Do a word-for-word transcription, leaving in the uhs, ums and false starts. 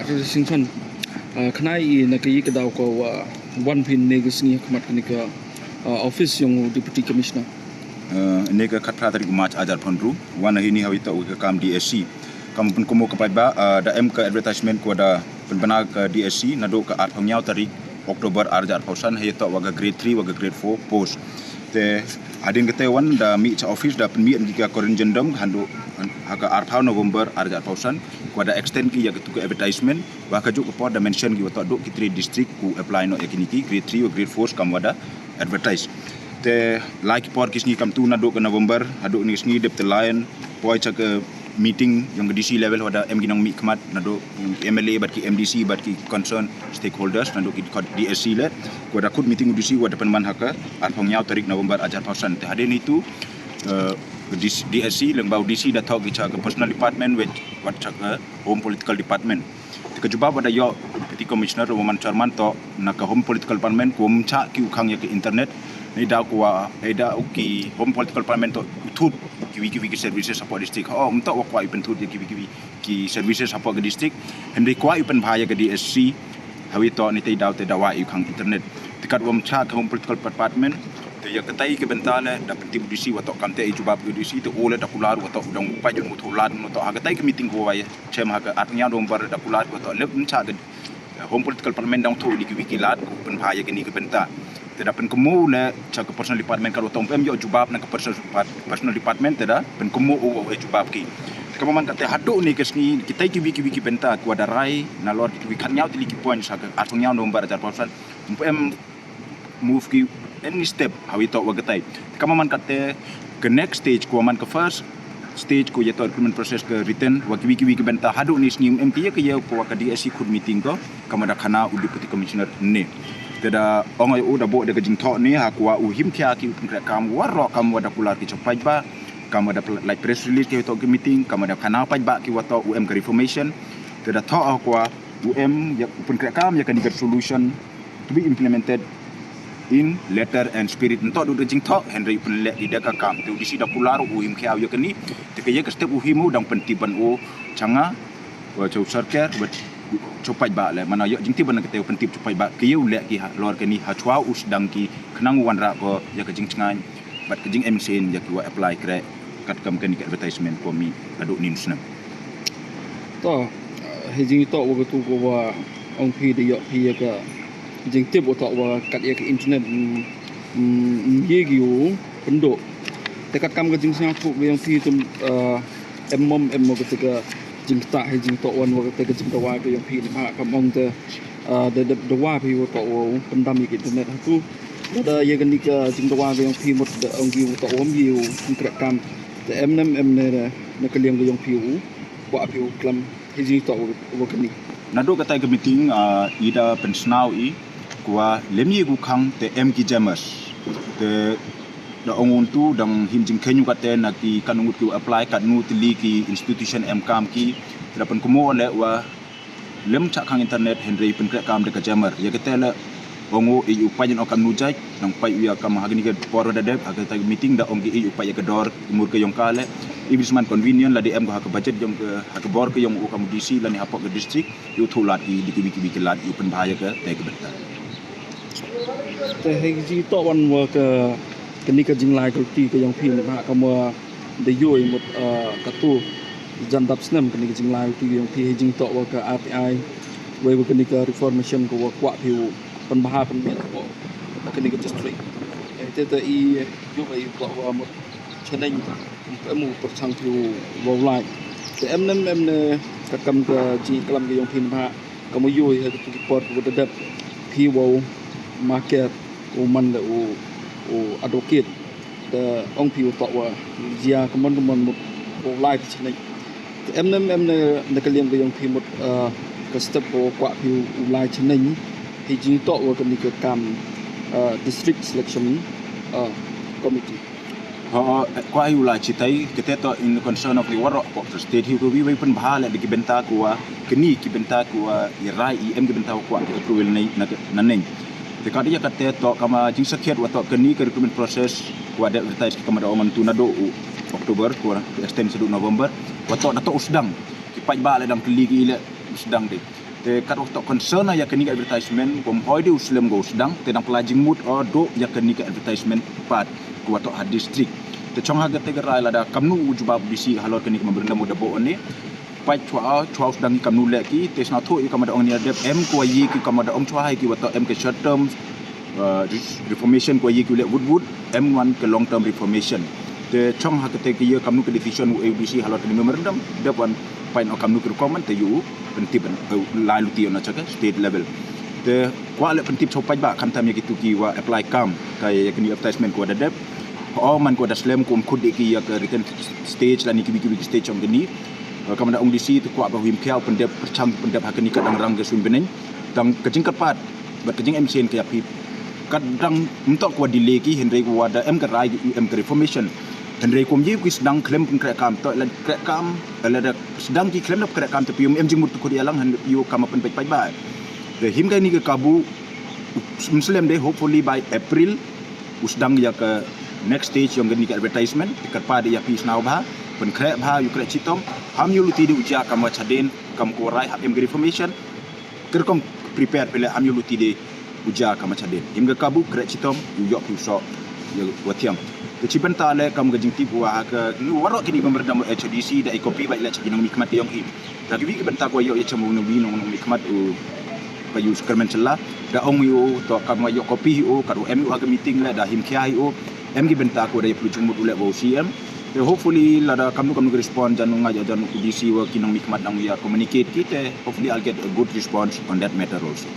Singson, ah, khnai i na ka i ka daw ko wa wan phi ne ka sngi khmat kani ka, ah, office yong u Deputy Commissioner. Ah, ne ka khatphra tarik u March arhajar arphaw ynru, wan hi ni hawi toh ka kam D S C. Kam pynkumo ka paidbah, ah, da em ka advertisement ko da pynbna ka D S C nadooh ka arphaw ynñiaw tarik October arhajar arphaw san, hei toh wa ka grade three wa ka grade four post. Te hadien kate wan da mih cha office da pynmih ki ka corrigendum hadooh ha ka arphaw November arhajar arphaw san, ko da extend ki ya ka tu ka advertisement, wa ka juk ka por da mention ki wa toh dooh ki tre district ku apply noh ya kini ki grade three wa grade four kam wa da advertise. Te lai ki por ki sngi kam tu nadooh ka November hadooh ni sngi dep te layan poi cha ka meeting yong ka D C level, wa da em ki nongmihkhmat nadooh ki M L A bad ki M D C bad ki concern stakeholders nadooh ki D S C le. Ko da khut meeting u D C wa da pynman ha ka arphaw ynñiaw tarik November arhajar arphaw san. Te hadien hi tu, eh, D C, D S C lyngba u D C da thoh ki cha ka personal department wei wat cha ka home political department. Te ka jubab wa da yoh u Deputy Commissioner wa man chairman toh na ka home political department ko ym chah ki u khang ya ka internet. Nei daw ko wa, nei daw ki home political department toh u thut ki wi ki wi ki services hapoh district. Oh, ym toh wa kwah u pynthut ya ki wi ki wi ki services hapoh ka district. Hynrei kwah u pynbha ya ka D S C. Hawi toh ni te daw te dawa u khang internet. Te kat wa ym chah ka home political department, te ya katai ka bynta le da pyntip u D C wa toh kam te i jubab u D C, te u le da kular wa toh u dang pait u thoh lad u toh ha katai ka meeting ko wa ya chem ha ka arphaw ynñiaw November da kular wa toh le ym chah ka home political department dang thoh li ki wi ki lad ko pynbha ya kani ka bynta. Te da pynkumo le cha ka personal department kat wa toh ym pu em yoh jubab na ka personal depart-, personal department, te da pynkumo u wa u jubab ki. Te ka man kat te hadooh ni ka sngi kitai ki wi ki wi ki bynta ko da rai nalor ki wi khatynñiaw tylli ki points ha ka arphaw ynñiaw November arhajar arphaw san, ym pu em move ki any step hawi toh wa katai. Ka man kat te ka next stage ko man ka first stage ko ya toh recruitment process ka written, wa ki wi ki wi ki bynta hadooh ni sngi ym em ki ya ka ya ko wa ka D S C khut meeting ko kam wa da khana u Deputy Commissioner ne. Te da ong ya u da buh da ka jingthoh ne ha ko wa u him khia ki u pynkhreh kam waroh kam wa da kular ki cha paidbah, kam wa da pl-, like press release ki toh ki meeting, kam wa da khana paidbah ki wa toh u em ka reformation. Te da thoh ha ko wa u em ya u pynkhreh kam ya kani ka resolution to be implemented in letter and spirit. Ntoh du da jingthoh, hynrei u pynleh i da ka kam. Te u D C da kular u him khia u ya kani. Te ka ya ka step u him u dang pyntip ban u changa wa cha u sorkar wa cha paidbah le. Mana yoh jingtip ban ka te u pyntip cha paidbah ka ya u leh ki halor kani ha chwa u sdang ki khnang u wanrah ko ya ka jingchngaiñ bad ka jingem sien ya ki wa apply kreh katkam kani ka advertisement ko mih hadooh ni u snem. To, hei jingtoh wa ka tu ko wa ong phi da yoh phi ya ka jingtip wa toh wa kat ya ka internet, mm, mm, ye ki u pynduh. Te katkam ka jingsngewthuh ka yong phi tu, ah, em mom em mo ka te ka jingktah hei jingtoh wan wa ka te ka jingdawa ka yong phi ne ha kam ong te, ah, da, da, dawa phi wa toh wa pyndam ya ka internet ha tu. Da ya kani ka jingdawa ka yong phi mut da ong ki wa toh wa ym ye u pynkhreh kam. Te em nem em ne na ka liang ka yong phi u kwah phi u klam hei jingtoh wa, wa kani. Nadooh katai ka meeting, ah, i da pynsnaw i ko wa lem ye ku khang te em ki jammers. Te da ong u tu dang him jingkheiñ u kat te na ki katnu ngut ki wa apply, katnu tylli ki institution em kam ki. Te da pynkumo le wa lem chah khang internet hynrei pynkhreh kam da ka jammer. Ya kate le ong u i u pait o kamnu jait, nang pait u ya kam ha kani ka por wa da dep, ha kata ka meeting da ong ki i u pait ya ka dor mur ka yong ka le. I bisman convenient lada em ko ha ka budget yong ka, ha ka bor ka yong u kam D C lane hapoh ka district, i u thoh lad i di ki wi ki wi ki lad i u pynbha ya ka te ka bynta. Te hei jingtoh wan wa ka, kani ka jinglai ka luti ka yong phi ne ha kam wa da yoh i mut, ah, ka tu jan dap snem kani ka jinglai ka luti ka yong phi hei jingtoh wa ka R T I, wei wa kani ka reformation ko wa kwah phi u pynbha pynmih hapoh kani ka district. Te, te, te i yoh i toh wa mut chaneng em u pyrchang phi u wa u lai. Te em nem em ne katkam ka jingklam ka yong phi ne ha kam u yoh i ha ka tu ki por ko wa da dep phi wa u market u man le u, u advocate. Te ong phi u toh wa jia ka mon ka mon mut u lai phi chaneng. Te em nem em ne na ka liang ka yong phi mut, ah, ka step ko kwah phi u lai chaneng hei jingtoh wa kani ka kam, ah, district selection, ah, committee. Ho, kwah i u lai chitai, kate toh in the concern of the waroh ko state hi ko wi wei pynbha le di ki bynta ko wa kani ki bynta ko wa i rai i em ki bynta ko wa ki approval nei na, na neng. Te ka da ya kate toh kam wa jingsakhiat wa toh kani ka recruitment process ko wa da advertise ki kam wa da ong tu nadooh u October ko wa extend hadooh November. Wa toh da toh u sdang. Ki paidbah le dang kylli ki le u sdang de. Te kat wa toh concern ya kani ka advertisement, wa ym hoi de u slem ko u sdang, te dang pynlai jingmut o dooh ya kani ka advertisement pat ko wa toh ha district. Te chong ha kate ka rai lada kamnu u jubab u D C halor kani ka memorandum wa da booh o ne. Pait chwa, chwa u sdang ki kamnu leh ki, te sngewthuh ya ka mada ong ni dep em ko wa ye ki ka mada ong chwa ha ki wa toh em ka short term, uh, reformation ko wa ye ki u leh wut wut, em wan ka long term reformation. Te chong ha kate ka ya kamnu ka decision u A D C halor kani memorandum, dep wan pait o kamnu ki rukom, te yow pyntip, uh, lai luti o na cha ka state level. Te kwah leh pyntip chwa paidbah khamtam ya kitu ki wa apply kam ka ya kani advertisement ko wa da dep. O man ko wa da slem ko ym khut de ki ya ka written stage lane ki wi ki wi ki stage yong kani. Uh, ka mada ong D C te kwah ba u him khia u pyndep pyrchang pyndep ha kani ka dang rang ka suiñ bneiñ. Dang ka jingkyrpad bad ka jingem sien ka ya phi. Kat dang ym toh ko wa delay ki, hynrei ko wa da em ka rai ki u em ka reformation. Hynrei ko ym ye ki sdang khlem pynkhreh kam, toh lada kreh kam, lada sdang ki khlem da pynkhreh kam, te phi ym em jingmut tu khut ya lang, hynrei yow kam pynpait paidbah. Te him kani ka kabu, ym slem de, hopefully by April u sdang ya ka next stage yong kani ka advertisement, te kyrpad ya phi sngewbha, pynkhreh bha, yow kreh chitom, ham yow luti de u jia kam wa chadien, kam ko wa rai, hap em ka reformation, ki rukom prepare phi leh, ham yow luti de u jia kam wa chadien. Him ka kabu kreh chitom, yow yoh phi u soh ya wa thiang. Te chi bynta leh kam ka jingtip wa ha kani waroh kini memorandum H O D C da e copy bait leh cha ki nongmihkhmat yong i. Da ki wi ki bynta ko wa yoh ya cha u nongmih, nong, nongmihkhmat u Payush Kyrmen Shylla. Da ong i u, toh kam wa yoh copy i u, kat u em i u ha ka meeting leh, da him khia i u. Em ki bynta ko wa da yaplu jingmut u leh wa u C M. Te hopefully lada kamnu kamnu ka respond jan u nga ya jan u D C wa ki nongmihkhmat dang ya communicate ki, te hopefully I'll get a good response on that matter also.